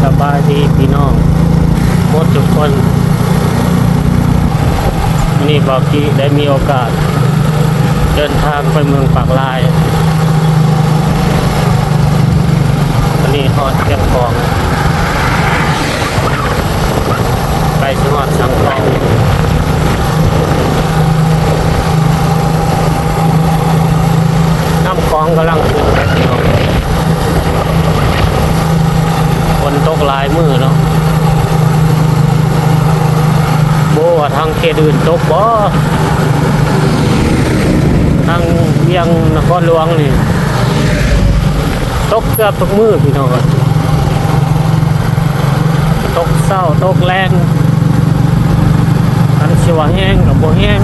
ສະບາຍດີພີ່ນ້ອງໝົດທຸກຄົນ. ມື້ນີ້ບ່າວກີໄດ້ມີໂອກາດເດີນທາງໄປເມືອງປາກລາຍ. ຕອນນີ້ຮອດຊຽງຂອງ. ໃກ້ຊິຮອດຊຽງຂອງ. ນ້ຳຂອງກຳລັງຂຶ້ນ. ຝົນຕົກຫຼາຍມື້ເນາະ. ບໍ່ຮູ້ວ່າທາງເຂດອື່ນຕົກບໍ່? ທາງວຽງນະຄອນຫຼວງນີ້ ຕົກເກືອບທຸກມື້ພີ່ນ້ອງເອີຍ. ຕົກເຊົ້າຕົກແລງ, ຄັນຊິວ່າແຮງກໍບໍ່ແຮງ,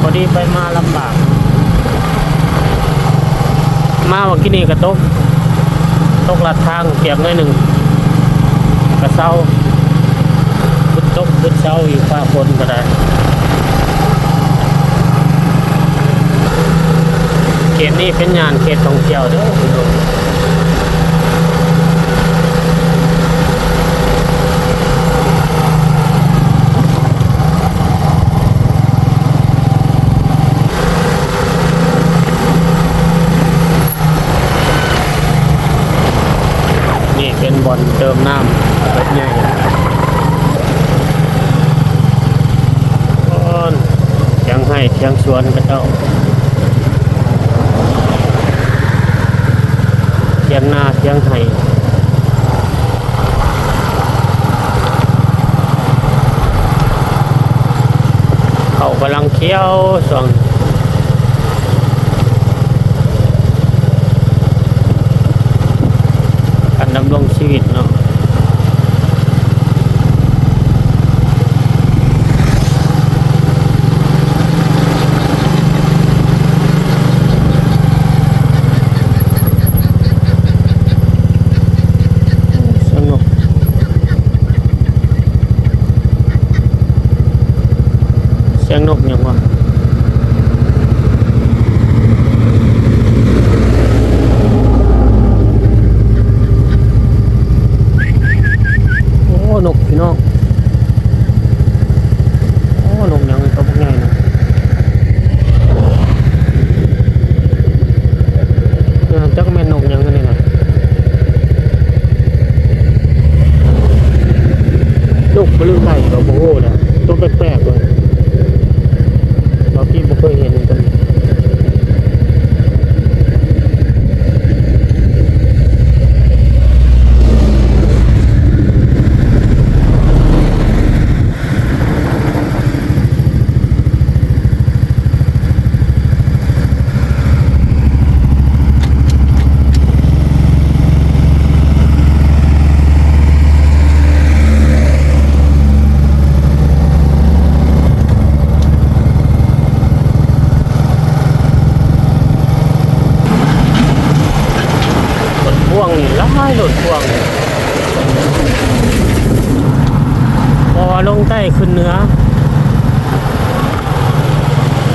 ພໍດີໄປມາລຳບາກ. ມາວ່າກີ້ນີ້ກໍຕົກ, ຕົກລັດທາງປຽກໜ້ອຍໜຶ່ງ ກໍເຊົາ. ບຶດຕົກບຶດເຊົາຢູ່ຟ້າຝົນກໍໄດ້. ເຂດນີ້ເປັນຍ່ານເຂດທ່ອງທ່ຽວເດີ. ນີ້ເປັນບ່ອນເຕີມນ້ຳແບບໃຫຍ່. ໂອ້ ຖຽງໄຮ່ຖຽງສວນເຂົາເຈົ້າ, ຖຽງນາຖຽງໄຮ່. ເຂົ້າກຳລັງຂຽວຊ່ວງ ການດຳລົງຊີວິດເນາະ. ສະໜຸກ. ສຽງນົກຫຍັງວະ? ໂອ້ ນົກພີ່ນ້ອງ. ໂອ້ ນົກຫຍັງ ໂຕບັກໃຫຍ່ນະ. ເອີ ຈັກແມ່ນນົກຫຍັງອັນນີ້ນະ. ນົກ ຫຼື ໄກ່ ກໍບໍ່ຮູ້ນະ, ໂຕແປກໆເລີຍ, ເຮົາທີ່ບໍ່ເຄີຍເຫັນກັນ. ລົດພ່ວງນີ້ຫຼາຍ, ລົດພ່ວງນີ້ ບໍ່ວ່າລົງໃຕ້ຂຶ້ນເໜືອ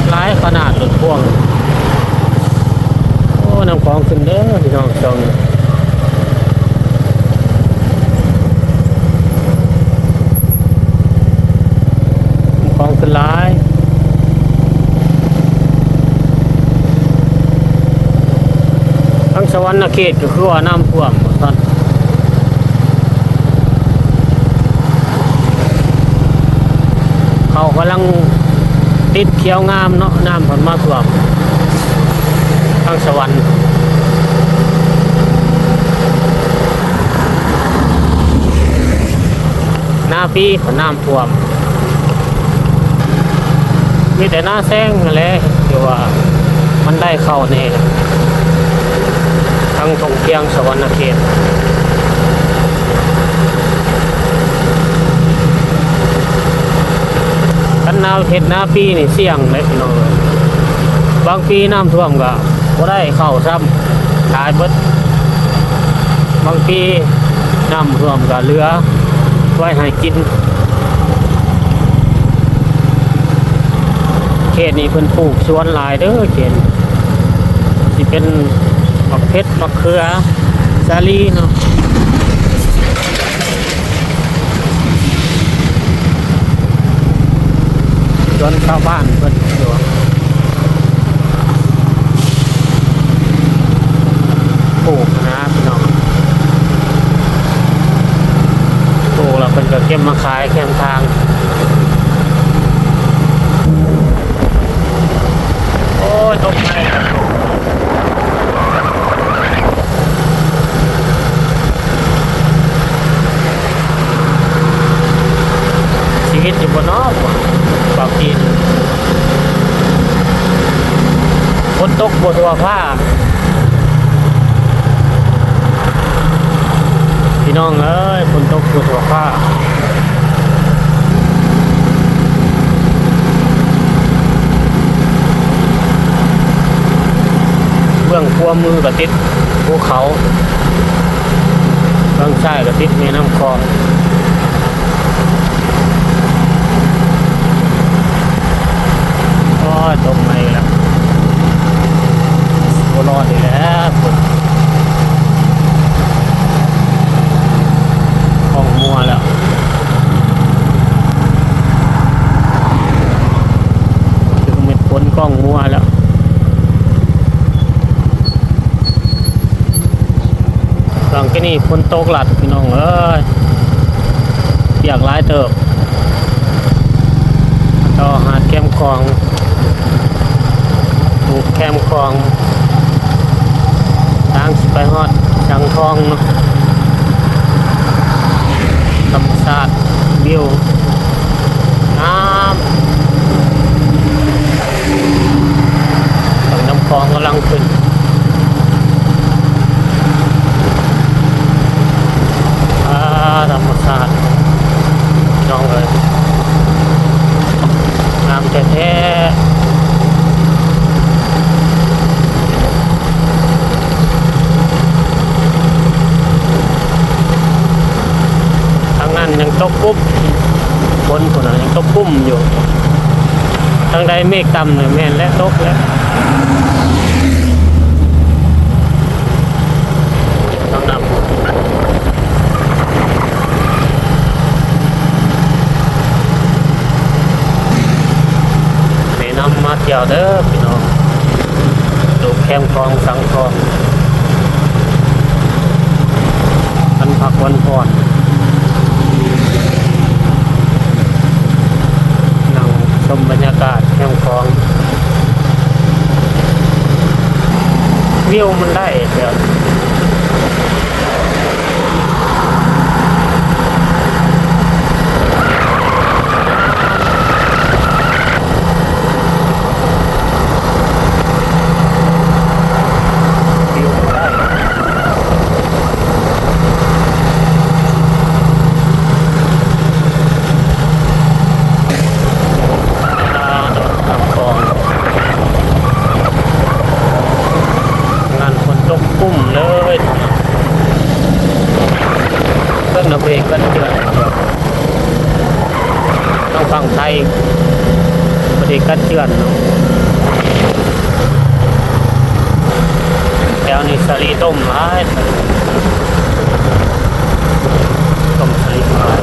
ຫຼາຍຂະໜາດລົດພ່ວງ. ໂອ້ ນ້ຳຂອງຂຶ້ນເດີພີ່ນ້ອງ ຊ່ວງນີ້ ນ້ຳຂອງຂຶ້ນຫຼາຍ. ທາງສະຫວັນນະເຂດກໍຄືວ່ານ້ຳຖ້ວມວ່າຊັ້ນ. ເຂົາກຳລັງຕິດຂຽວງາມເນາະ, ນ້ຳເພິ່ນມາຖ້ວມທາງສະຫວັນ. ນາປີກໍນ້ຳຖ້ວມ, ມີແຕ່ນາແຊງຫັ້ນແຫຼະ ທີ່ວ່າມັນໄດ້ເຂົ້າແດ່ ທາງທົ່ງພຽງສະຫວັນນະເຂດ. ຄັນນາເຂດນາປີນີ້ສ່ຽງເດ້ພີ່ນ້ອງເອີຍ, ບາງປີນ້ຳຖ້ວມກໍ ບໍ່ໄດ້ເຂົ້າຊ້ຳ, ຕາຍເບິດ. ບາງປີນ້ຳຖ້ວມກໍເຫຼືອໄວ້ໃຫ້ກິນ. ເຂດນີ້ເພິ່ນປູກສວນຫຼາຍເດີ, ເຂດນີ້ຊິ ເປັນໝາກເຜັດ ໝາກເຂືອ ສາລີເນາະ. ສວນຊາວບ້ານເພິ່ນຢູ່ ປູກນະພີ່ນ້ອງ. ປູກແລ້ວເພິ່ນກໍເກັບມາຂາຍແຄມທາງ. ໂອ້ຍ ຕົກໃຈ ຊີວິດຢູ່ບໍ່ເນາະ ບ່າວຈີນ. ຝົນຕົກບໍ່ທົ່ວຟ້າ ພີ່ນ້ອງເອີຍ, ຝົນຕົກບໍ່ທົ່ວຟ້າ. ເບື້ອງຂວາມືກໍຕິດພູເຂົາ, ເບື້ອງຊ້າຍກໍຕິດແມ່ນ້ຳຂອງ. ໂອ້ຍ ຕົກໃໝ່ແລ້ວ ບໍ່ລອດອີກແລ້ວ ກ້ອງມົວແລ້ວ ຖືກເມັດຝົນກ້ອງມົວແລ້ວ. ຫຼັງຈາກນີ້ຝົນຕົກຫຼາຍ ພີ່ນ້ອງເອີຍ, ປຽກຫຼາຍເຕີບ. ຕໍ່ຫາດແຄມຂອງ, ພູແຄມຂອງ, ທາງຊິໄປຮອດສັງທອງເນາະ. ທຳມະຊາດ ວິວງາມ. ຝັ່ງນ້ຳຂອງກຳລັງຂຶ້ນ. ອາ ທຳມະຊາດ ນ້ອງເອີຍ, ງາມແທ້ໆ. ທາງນັ້ນຍັງຕົກກຸບ, ຝົນພຸ້ນນະ ຍັງຕົກກຸ້ມຢູ່. ທາງໃດເມກຕ່ຳນະ ແມ່ນແລ້ວ ຕົກແລ້ວ. ທາງນ້ຳ ແນະນຳມາທ່ຽວເດີພີ່ນ້ອງ, ຢູ່ແຄມຂອງສັງທອງ ວັນພັກວັນຜ່ອນ, ນັ່ງຊົມບັນຍາກາດແຄມຂອງ. ວິວມັນໄດ້ແບບ ງານຝົນຕົກກຸ້ມເລີຍ, ເບິ່ງນຳເບກກັນເທື່ອ ທາງຝັ່ງໄທບໍ່ໄດ້ກັນເຈື່ອນເນາະ. ແຖວນີ້ສາລີຕົ້ມຫຼາຍ, ຕົ້ມສາລີຂາຍ.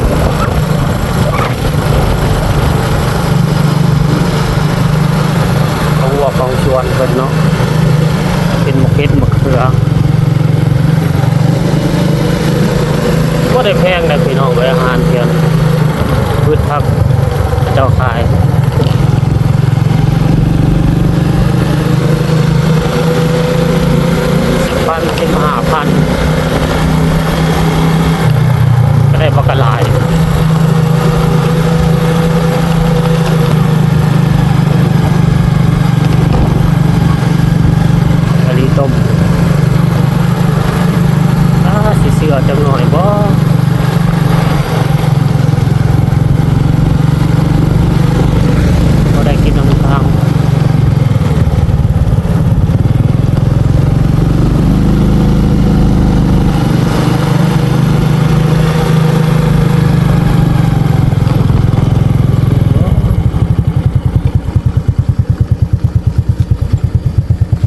ຂອງວັວຂອງສວນເພິ່ນເນາະ, ເປັນໝາກເຜັດ ໝາກເຂືອ. ບໍ່ໄດ້ແພງເດ້ພີ່ນ້ອງເອີຍ, ອາຫານເພິ່ນ ພືດຜັກເຂົາເຈົ້າຂາຍ ສິບພັນ ສິບຫ້າພັນ ກໍໄດ້ບັກກະຫຼາຍ. ສາລີຕົ້ມ ອາ ຊິເຊື່ອຈັກໜ້ອຍບໍ່? ບໍ່ໄດ້ກິນນຳທາງ.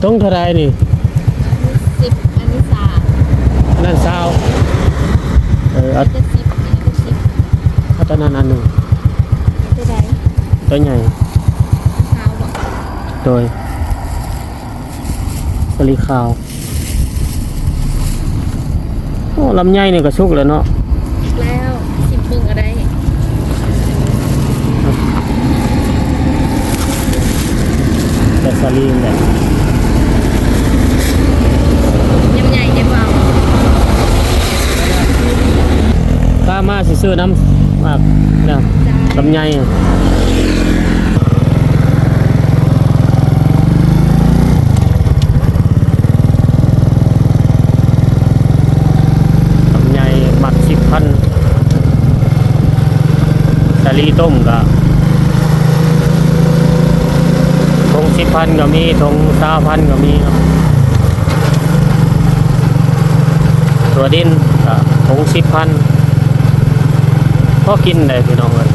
ຕົງເທົ່າໃດນີ້? ນັ້ນຊາວ ເອີ ເອົາ ເຈັດສິບ ເຈັດສິບ ເອົາຕົວນັ້ນອັນໜຶ່ງ ຕົວໃດ? ຕົວໃຫຍ່ ຊາວບໍ? ໂດຍ ສາລີຂາວ. ໂອ້ ລຳໄຍນີ້ກໍສຸກແລ້ວເນາະ ແລ້ວ ຊິມເບິ່ງກໍໄດ້ ແຕ່ສາລີແຫຼະ ລຳໄຍເດ້ບ່າວ ກະມາຊິຊື້ນຳ ໝາກນະ ລຳໄຍ. ລຳໄຍມັດສິບພັນ ສາລີຕົ້ມກະ ຖົງສິບພັນກໍມີ ຖົງຊາວພັນກໍມີເນາະ. ຖົ່ວດິນກະຖົງສິບພັນ ພໍກິນໄດ້ພີ່ນ້ອງເອີຍ.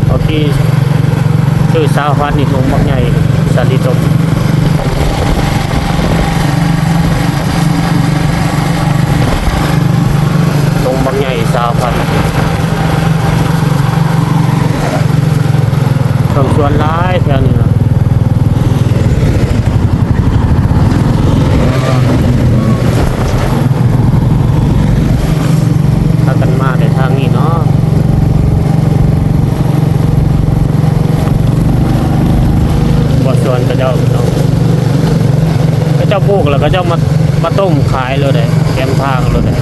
ໂອເຄ ຊື້ຊາວພັນນີ້ຖົງບັກໃຫຍ່ ສາລີຕົ້ມ ຖົງບັກໃຫຍ່ຊາວພັນ. ເຄື່ອງສວນຫຼາຍແຖວນີ້ນະ ພາກັນມາແຕ່ທາງນີ້ເນາະ ບໍ່ສວນເຂົາເຈົ້າເນາະ ເຂົາເຈົ້າປູກແລ້ວເຂົາເຈົ້າມາ ມາຕົ້ມຂາຍໂລດເດ້ ແຄມທາງໂລດເດ້.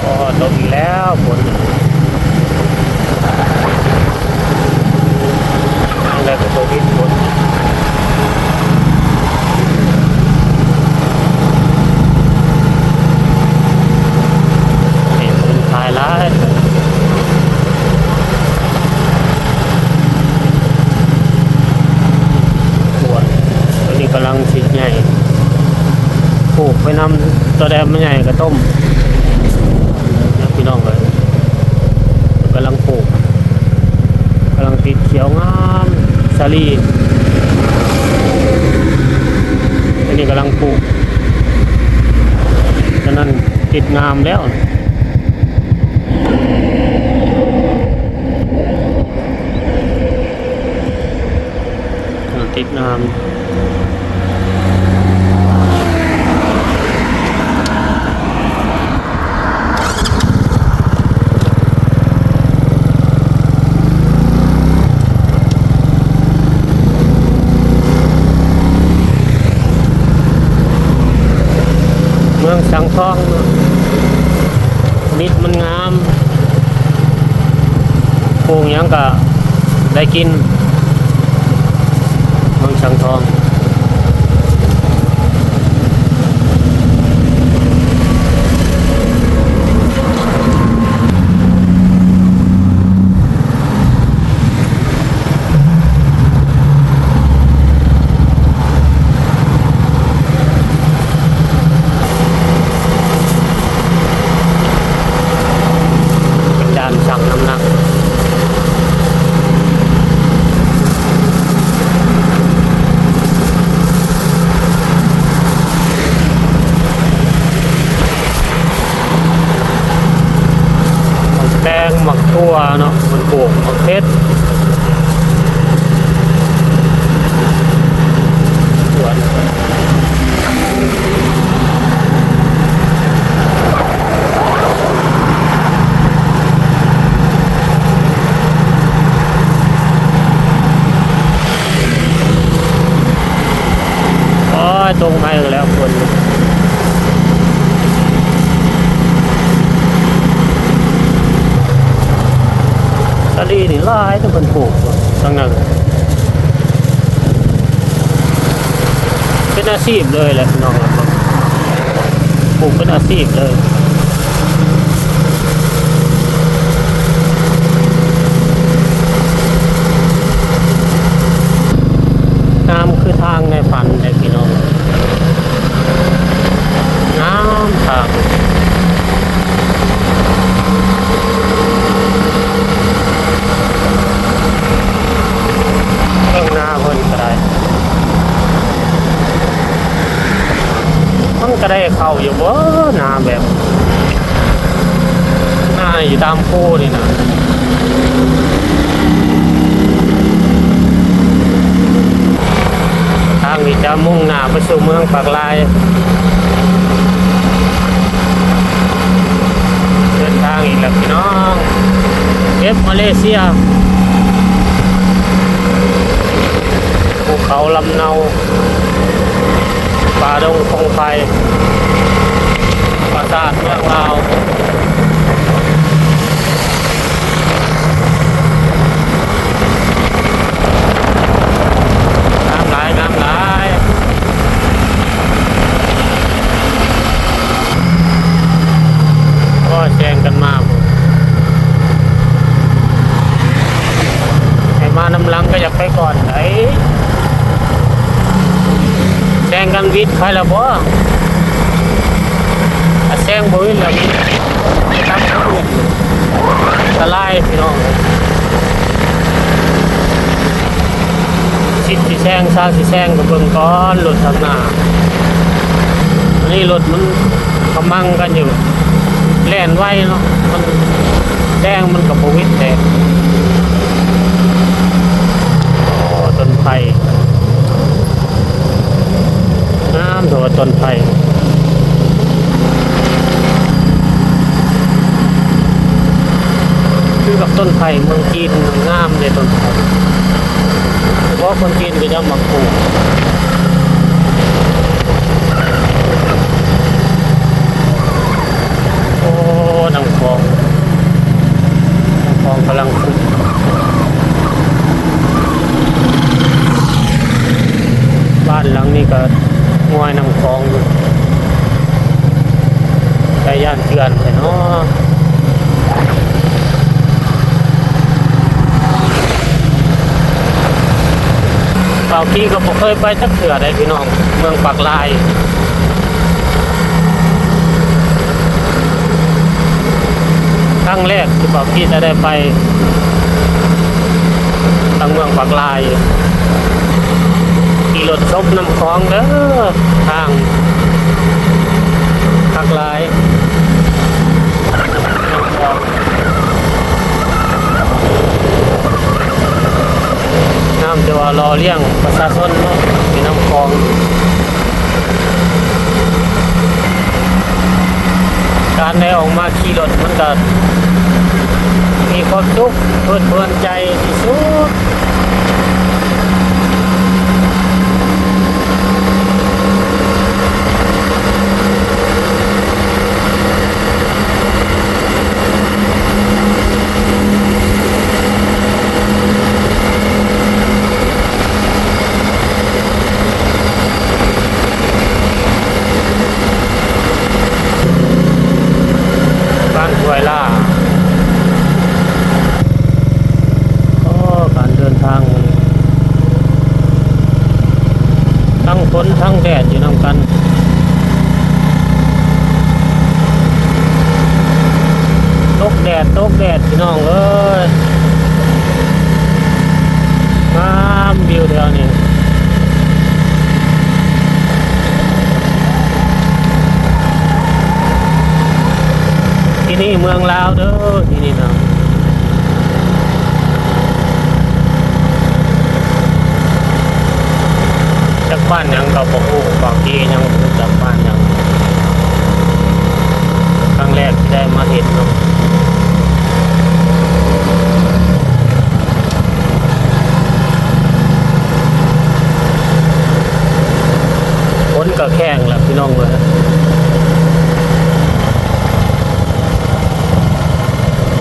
ໂອ້ ຕົກອີກແລ້ວ ຝົນ ທາງໃດກໍຕົກອີກ ຝົນ ເຫັນຄົນຂາຍຫຼາຍ. ໂອ້ຍ ຕົວນີ້ກຳລັງຊິໃຫຍ່ ປູກໄປນຳ ຕົວໃດມັນໃຫຍ່ກໍຕົ້ມ ພີ່ນ້ອງເອີຍ ກຳລັງປູກ ກຳລັງຕິດຂຽວງາມ ສາລີ ອັນນີ້ກຳລັງປູກ ອັນນັ້ນຕິດງາມແລ້ວ. ອ່າ ຕິດງາມ ເມືອງສັງທອງເນາະ ດິນມັນງາມ ປູກຫຍັງກະໄດ້ກິນ ເມືອງສັງທອງ. ເປັນດ່ານຊັ່ງນ້ຳໜັກ ໝາກແຕງ ໝາກຖົ່ວເນາະ ມັນປູກ ໝາກເຜັດ ສວນ. ໂອ້ຍ ຕົກມາອີກແລ້ວຝົນ ສາລີນີ້ຫຼາຍ ແຕ່ເພິ່ນປູກທາງນັ້ນ ເປັນອາຊີບເລີຍແຫຼະພີ່ນ້ອງ ປູກເປັນອາຊີບເລີຍ. ງາມຄືທາງໃນຝັນເດ້ພີ່ນ້ອງ ງາມຄັກ. ຢູ່ຕາມພູນີ້ນະ. ທາງນີ້ຈະມຸ່ງໜ້າໄປສູ່ເມືອງປາກລາຍ. ເດີນທາງອີກແລ້ວພີ່ນ້ອງ, ເກັບມາເລເຊຍ. ພູເຂົາລຳເນົາ, ປ່າດົງພົງໄພ, ປາສາດເມືອງລາວ. ງາມຫຼາຍ, ງາມຫຼາຍ. ໂອ້ຍ ແຊງກັນມາພຸ້ນ, ໃຫ້ມານຳຫຼັງກໍຢາກໄປກ່ອນໃດ໋. ແຊງກັນຫວິດໃຜລະບໍ່? ອາ ແຊງບໍ່ຫວິດລະ ອັນຕະລາຍພີ່ນ້ອງ. ສິດຊິແຊງ ຊາວຊິແຊງກໍເບິ່ງກ່ອນ ລົດທາງໜ້າ. ອັນນີ້ລົດມັນກຳລັງກັນຢູ່ ແລ່ນໄວເນາະ, ມັນແຊງມັນກໍບໍ່ຫວິດແທ້. ໂອ້ ຕົ້ນໄຜ່ ງາມແທ້ວ່າຕົ້ນໄຜ່. ຄືກັບຕົ້ນໄຜ່ເມືອງຈີນ ງາມເດ້ຕົ້ນໄຜ່, ສະເພາະຄົນຈີນເຂົາເຈົ້າມັກປູກ. ໂອ້ ນ້ຳຂອງ ນ້ຳຂອງກຳລັງຂຶ້ນ. ບ້ານຫຼັງນີ້ກໍງອຍນ້ຳຂອງຢູ່, ແຕ່ຢ້ານເຈື່ອນແທ້ເນາະ. ບ່າວກີກໍບໍ່ເຄີຍໄປຈັກເທື່ອໃດ໋ພີ່ນ້ອງ, ເມືອງປາກລາຍ ຄັ້ງແລກທີ່ບ່າວກີຈະໄດ້ໄປທາງເມືອງປາກລາຍ, ຂີ່ລົດຊົມນ້ຳຂອງເດີ, ທາງຄັກຫຼາຍ ນ້ຳຂອງ. ງາມແຕ່ວ່າຫຼໍ່ລ້ຽງປະຊາຊົນເນາະ ມີນ້ຳຂອງ. ການໄດ້ອອກມາຂີ່ລົດມັນກະມີຄວາມສຸກ ເພີດເພີນໃຈທີ່ສຸດ. ບ້ານຫ້ວຍຫຼ້າ. ໂອ້ ການເດີນທາງມື້ນີ້ ທັງຝົນທັງແດດຢູ່ນຳກັນ, ຕົກແດດ ຕົກແດດ ພີ່ນ້ອງເອີຍ. ງາມວິວແຖວນີ້. ທີ່ນີ້ເມືອງລາວເດີ ທີ່ນີ້ນະ. ຈັກບ້ານຫຍັງກໍບໍ່ຮູ້, ບາງທີຍັງບໍ່ຮູ້ຈັກບ້ານຫຍັງ. ຄັ້ງແລກທີ່ໄດ້ມາເຫັນເນາະ. ຝົນກໍແຂ້ງລະພີ່ນ້ອງເອີຍ,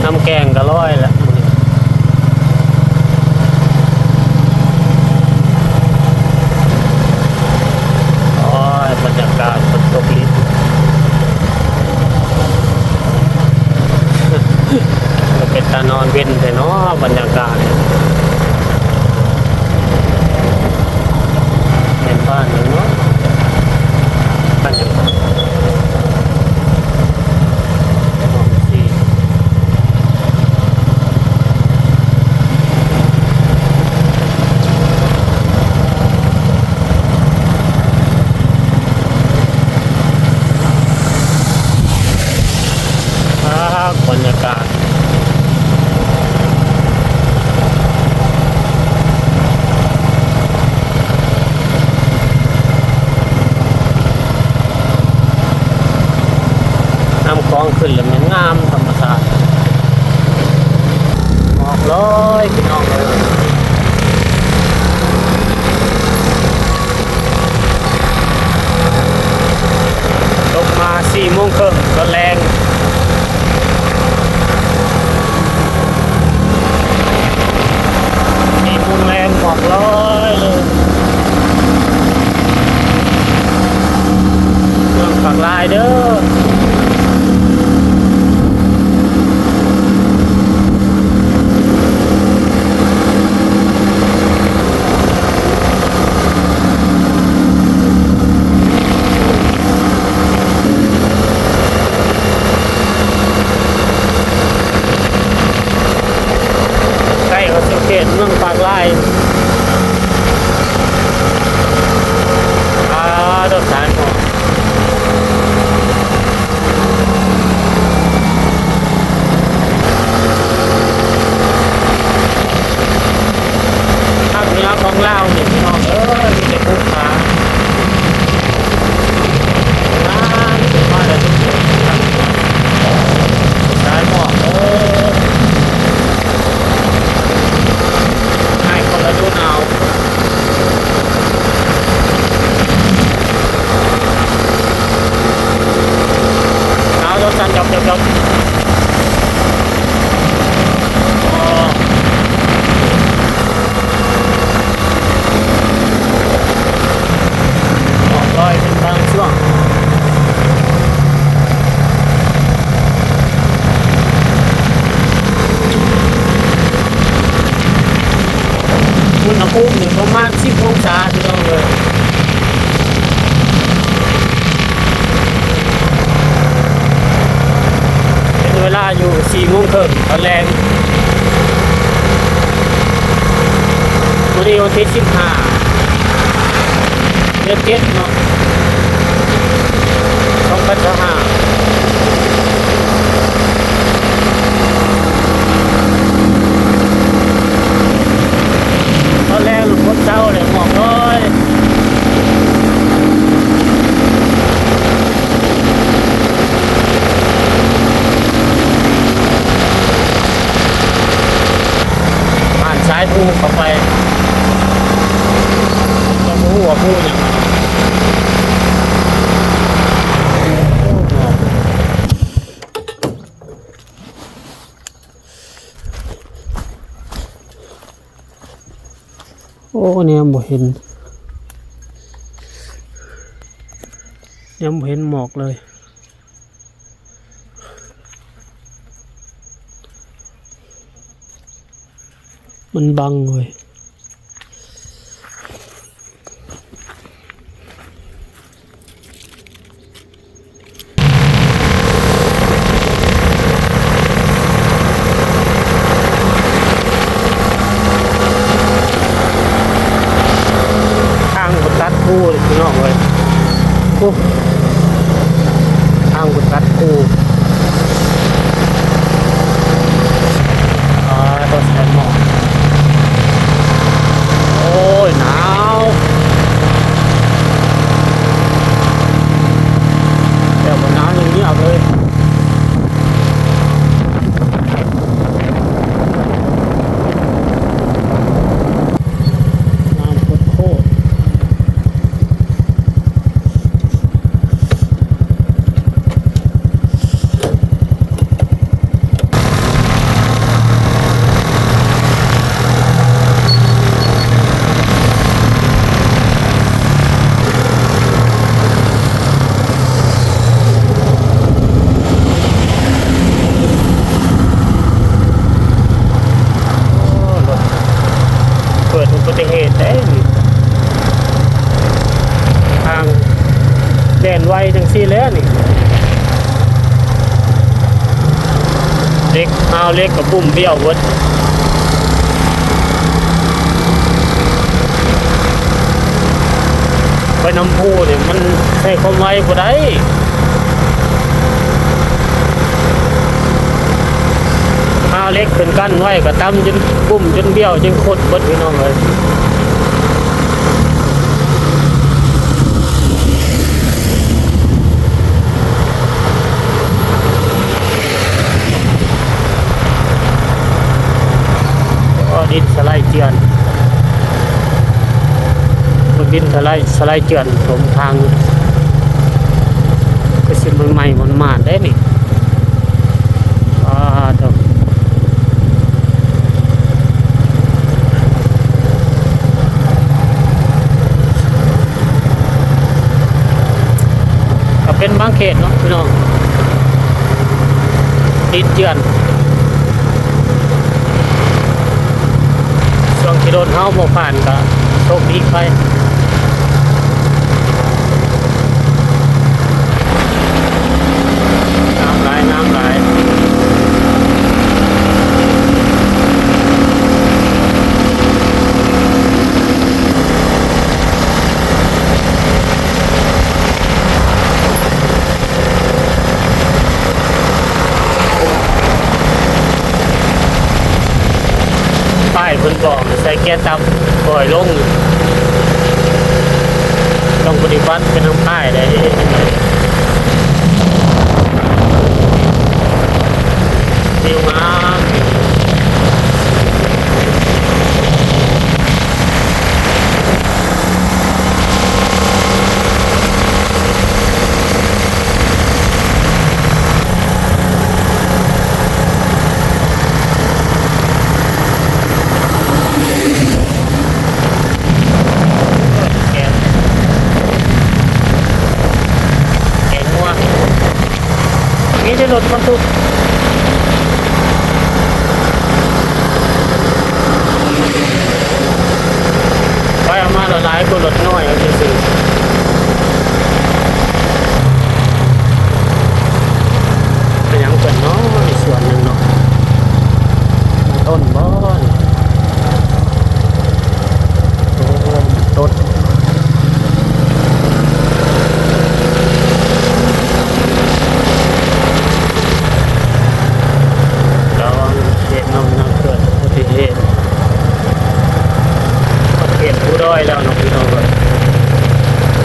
ນ້ຳແກ້ງກໍລອຍລະ. ໂອ້ຍ ບັນຍາກາດຝົນຕົກລິນ ເປັນຕານອນເວັນແທ້ເນາະ ບັນຍາກາດ. ແມ່ນບ້ານຫຍັງເນາະ? ບ້ານຫຍັງ? ອ່າ ບັນຍາກາດ ຂຶ້ນແລ້ວມັນງາມທຳມະຊາດ ໝອກລອຍພີ່ນ້ອງເອີຍ. ລົງມາສີ່ໂມງເຄິ່ງຕອນແລງ ສີ່ໂມງແລງ ໝອກລອຍເລີຍ. ເມືອງປາກລາຍເດີ. ໃກ້ເຂົ້າສູ່ເຂດເມືອງປາກລາຍ. ອາ ດອກສາຍໝອກ. ພາກເໜືອຂອງລາວນີ້ພີ່ນ້ອງເອີຍ ມີແຕ່ພູຜາ. ງາມສຸດຍອດເລີຍ ສາຍໝອກເອີຍ ໃນຄົນລະດູໜາວ. ເອົາ ລົດສັ່ນຈອບໆໆ ອໍ ອອກລອຍເປັນບາງຊ່ວງ. ອຸນຫະພູມນີ້ປະມານສິບອົງສາ ພີ່ນ້ອງເອີຍ. ເປັນເວລາຢູ່ສີ່ໂມງເຄິ່ງຕອນແລງ ມື້ນີ້ວັນທີສິບຫ້າ ເດືອນເຈັດເນາະ ສອງພັນຊາວຫ້າ. ຕອນແລງຝົນເຊົາແລ້ວ ໝອກລອຍ. ຜ່ານສາຍພູເຂົ້າໄປ ກໍບໍ່ຮູ້ວ່າພູຫຍັງ. ໂອ້ ແນມບໍ່ເຫັນ ແນມບໍ່ເຫັນໝອກເລີຍ. ມັນບັງເວີຍ. ທາງບໍ່ຕັດພູເລີຍພີ່ນ້ອງເອີຍ. ໂອ້ ທາງບໍ່ຕັດພູ. ອາ ໂຕແສນໝອກ. ໂອ້ຍ ໜາວ ແບບວ່າໜາວເງືອກໆເລີຍ. ງາມໂຄດໆ. ໂອ້ ລົດເກີດອຸບັດຕິເຫດໄດ໋ນີ້ ທາງແລ່ນໄວຈັ່ງຊີ້ແຫຼະນີ້. ເຫຼັກ ຮາວເຫຼັກກະບຸ້ມບ້ຽວເບິດ. ໄປນຳພູນີ້ມັນໃຊ້ຄວາມໄວບໍ່ໄດ້. ຮາວເຫຼັກຂຶ້ນກັ້ນໄວ້ກະຕຳຈົນບຸ້ມຈົນບ້ຽວຈົນຄົດເບິດ ພີ່ນ້ອງເອີຍ. ດິນສະໄຫຼເຈື່ອນ ດິນສະໄຫຼ ສະໄຫຼເຈື່ອນຖົມທາງ ຄືຊິມັນໃໝ່ມັນມາດເດ້ນີ້. ອາ ໂທ້. ກໍເປັນບາງເຂດເນາະພີ່ນ້ອງ ຕິດເຈື່ອນ. ຊ່ວງທີ່ລົດເຮົາບໍ່ຜ່ານກໍໂຊກດີໄປ. ນ້ຳຫຼາຍ ນ້ຳຫຼາຍ. ປ້າຍເພິ່ນບອກໃສ່ເກຍຕ່ຳ ປ່ອຍລົງ ຕ້ອງປະຕິບັດໄປນຳປ້າຍໄດ໋. ວິວງາມ. ແກງ ແກງງົວ. ມີແຕ່ລົດບັນທຸກ ໄປເອົາມາຫຼາຍໆ ກວ່າລົດນ້ອຍເອົາຊື່ໆ. ເປັນຫຍັງເພິ່ນເນາະ ອີກສ່ວນໜຶ່ງເນາະ ຕົ້ນບໍ່ນີ້? ໂອ້ ຕົ້ນ ລະວັງເຂດນ້ຳ ນ້ຳເກີດອຸບັດຕິເຫດ ເຂດພູດອຍແລ້ວເນາະພີ່ນ້ອງເອີຍ.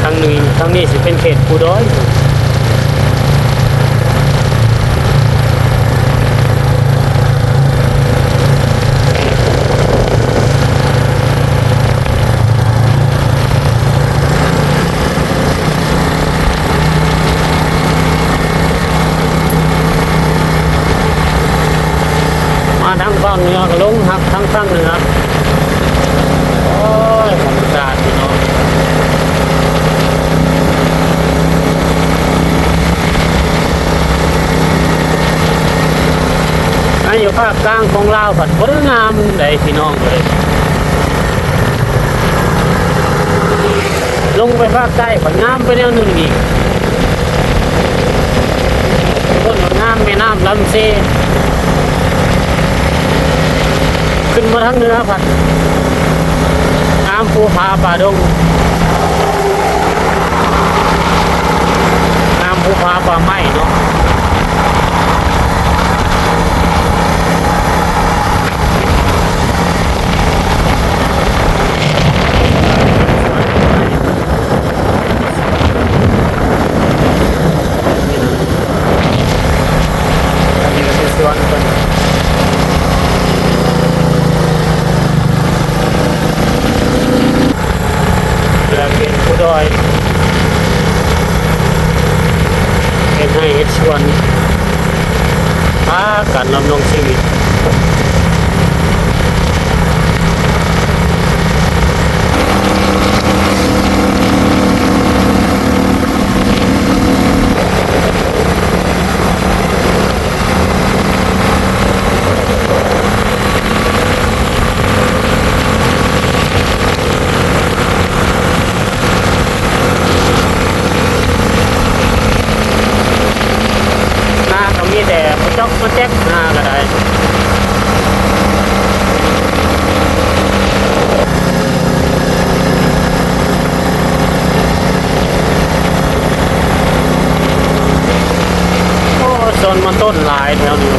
ທາງນີ້ ທາງນີ້ຊິເປັນເຂດພູດອຍ. ມາທາງພາກເໜືອກໍລົງຮັກທາງພາກເໜືອ. ໂອ້ຍ ທຳມະຊາດພີ່ນ້ອງ. ອັນຢູ່ພາກກາງຂອງລາວພັດບໍ່ໄດ້ງາມໃດພີ່ນ້ອງເອີຍ. ລົງໄປພາກໃຕ້ພັດງາມໄປແນວໜຶ່ງອີກ. ຕົ້ນງາມແມ່ນ້ຳລຳເຊ. ຂຶ້ນມາທາງເໜືອພັດງາມພູຜາປ່າດົງ ງາມພູຜາປ່າໄມ້ເນາະ. ອັນນີ້ກໍຄືສວນເພິ່ນ ເວລາເປັນພູດອຍ ເຮັດໄຮ່ເຮັດສວນ ພາກັນດຳລົງຊີວິດ. ນາກໍມີແຕ່ປະຈອກປະແຈກ ນາກໍໄດ້. ໂອ້ ຊົນມັນຕົ້ນຫຼາຍແຖວນີ້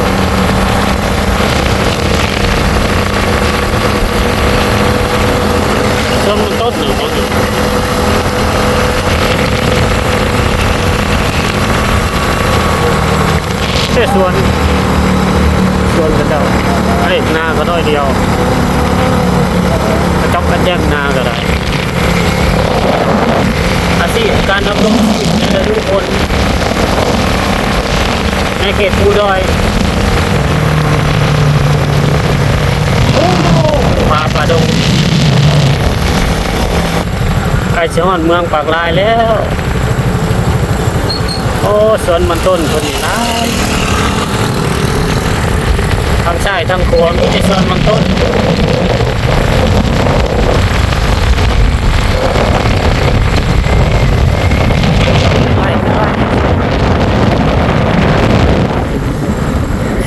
ຊົນມັນຕົ້ນນີ້ ແຕ່ສວນ ສວນເຂົາເຈົ້າ ເຮັດນາກໍໜ້ອຍດຽວ ກະຈອກກະແຈກນາກໍໄດ້. ອາຊີບການດຳລົງຊີບໃນລະດູຝົນ ໃນເຂດພູດອຍ ປ່າ ປ່າດົງ ໃກ້ຊິຮອດເມືອງປາກລາຍແລ້ວ. ໂອ້ ສວນມັນຕົ້ນເພິ່ນນີ້ຫຼາຍ ທາງຊ້າຍທາງຂວາມີແຕ່ສວນມັນຕົ້ນ.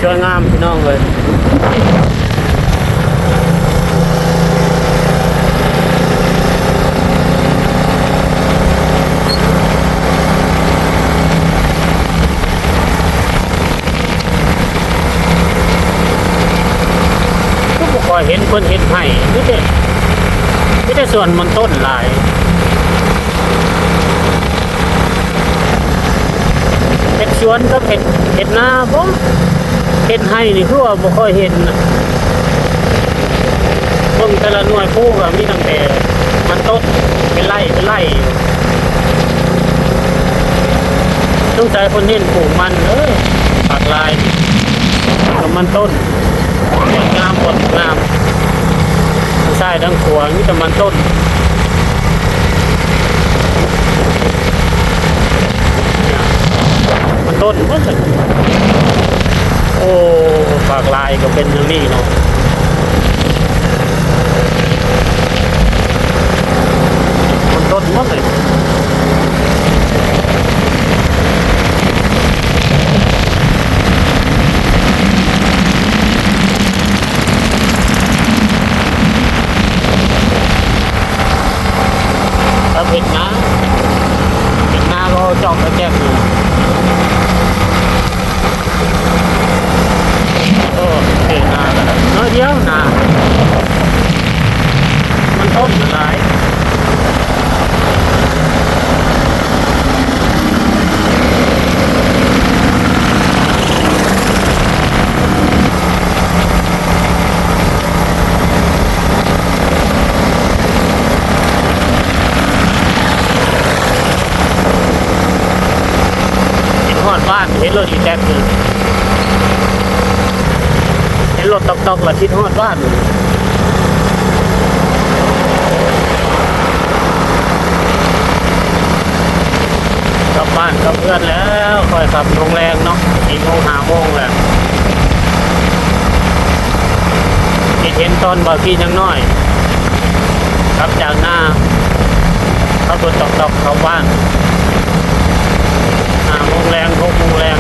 ສວຍງາມພີ່ນ້ອງເອີຍ. ຄືບໍ່ຄ່ອຍເຫັນເພິ່ນເຮັດໄຮ່ ມີແຕ່ ມີແຕ່ສວນມັນຕົ້ນຫຼາຍ. ເຮັດສວນກັບເຮັດ ເຮັດນາບໍ? ເຮັດໄຮ່ນີ້ຄືວ່າບໍ່ຄ່ອຍເຫັນນະ. ເບິ່ງແຕ່ລະໜ່ວຍພູກໍມີຕັ້ງແຕ່ມັນຕົ້ນ ເປັນໄລ່ເປັນໄລ່ຢູ່. ສົງໄສເພິ່ນເນັ້ນປູກມັນເອີຍ ປາກລາຍນີ້ ມັນຕົ້ນ ງາມ ງາມ. ທັງຊ້າຍທັງຂວາມີແຕ່ມັນຕົ້ນ ມັນຕົ້ນໝົດ. ໂອ້ ປາກລາຍກໍເປັນຢ່າງນີ້ເນາະ ມັນຕົ້ນໝົດເລີຍ. ເຮັດນາ ເຮັດນາກໍຈອກກະແຈກຢູ່. ໂອ້ ເຮັດນາກໍໜ້ອຍດຽວນາ ມັນຕົ້ນຫຼາຍ. ຄິດຮອດບ້ານ ເຫັນລົດອີແຕັກຢູ່ ເຫັນລົດຕອກໆ ລະຄິດຮອດບ້ານ. ກັບບ້ານກັບເຮືອນແລ້ວ ຄ່ອຍກັບໂຮງແຮມເນາະ ສີ່ໂມງ ຫ້າໂມງແລ້ວ. ຄິດເຫັນຕອນບ່າວກີ້ຍັງນ້ອຍ ກັບຈາກນາ ຂັບລົດຕອກໆ ເຂົ້າບ້ານ ຫ້າໂມງແລງ ຫົກໂມງແລງ.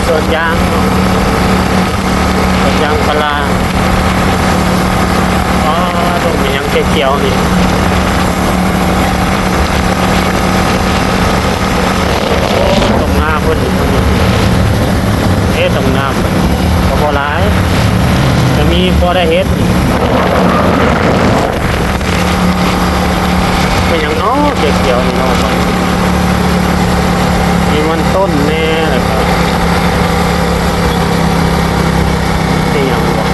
ສວນຢາງ ສວນຢາງພາລາ. ອໍ ດົງອີ່ຫຍັງຂຽວໆ ນີ້? ໂອ້ ຕົງນາເພິ່ນ ເອີ ຕົງນາກໍບໍ່ຫຼາຍ ແຕ່ມີພໍໄດ້ເຮັດ. ເປັນຫຍັງເນາະຂຽວໆ ນີ້ເນາະ? ມີມັນຕົ້ນແດ່ ແລ້ວກໍ ອີ່ຫຍັງວະ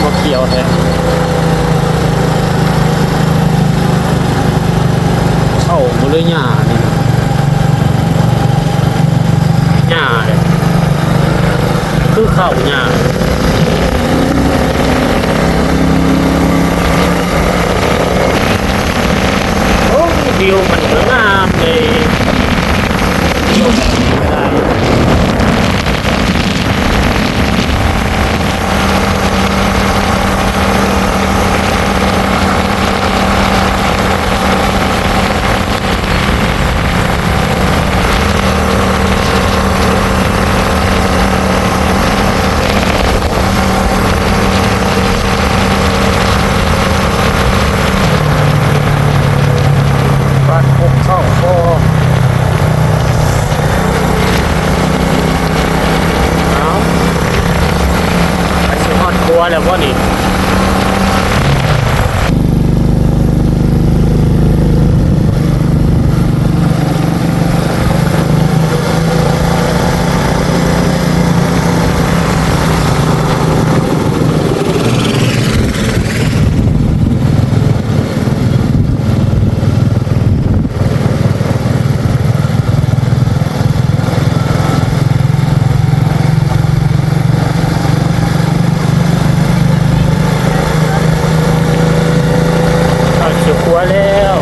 ບໍ່ຂຽວແທ້. ເຂົ້າໝົດເລີຍຫຍ້ານີ້ ຫຍ້າເດ້ ຄືເຂົ້າຫຍ້າ. ໂອ້ຍ ວິວມັນກໍງາມເດ້ ລົງໄປໄດ້. ແລ້ວບໍ່ນີ້? ເຂົ້າສູ່ຂົວແລ້ວ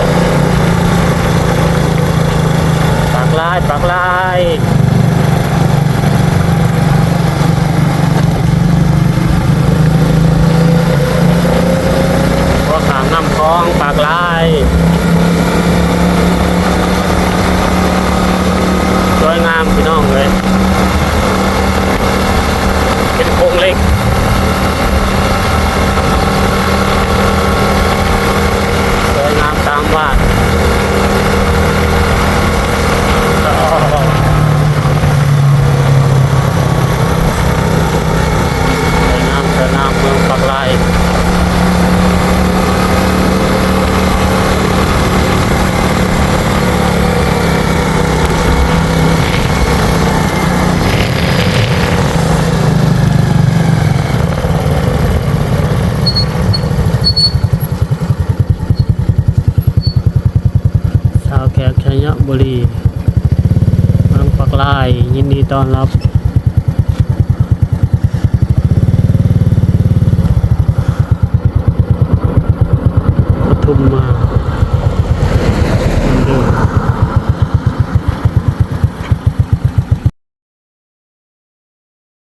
ປາກລາຍ ປາກລາຍ. ຂົວຂ້າມນ້ຳຂອງປາກລາຍ ສວຍງາມພີ່ນ້ອງເອີຍ ເປັນໂຄງເຫຼັກ ສວຍງາມຕາມວາດ. ສວຍງາມສວຍງາມເມືອງປາກລາຍ. ຊາວແຂກໄຊຍະບູລີ ເມືອງປາກລາຍ ຍິນດີຕ້ອນຮັບ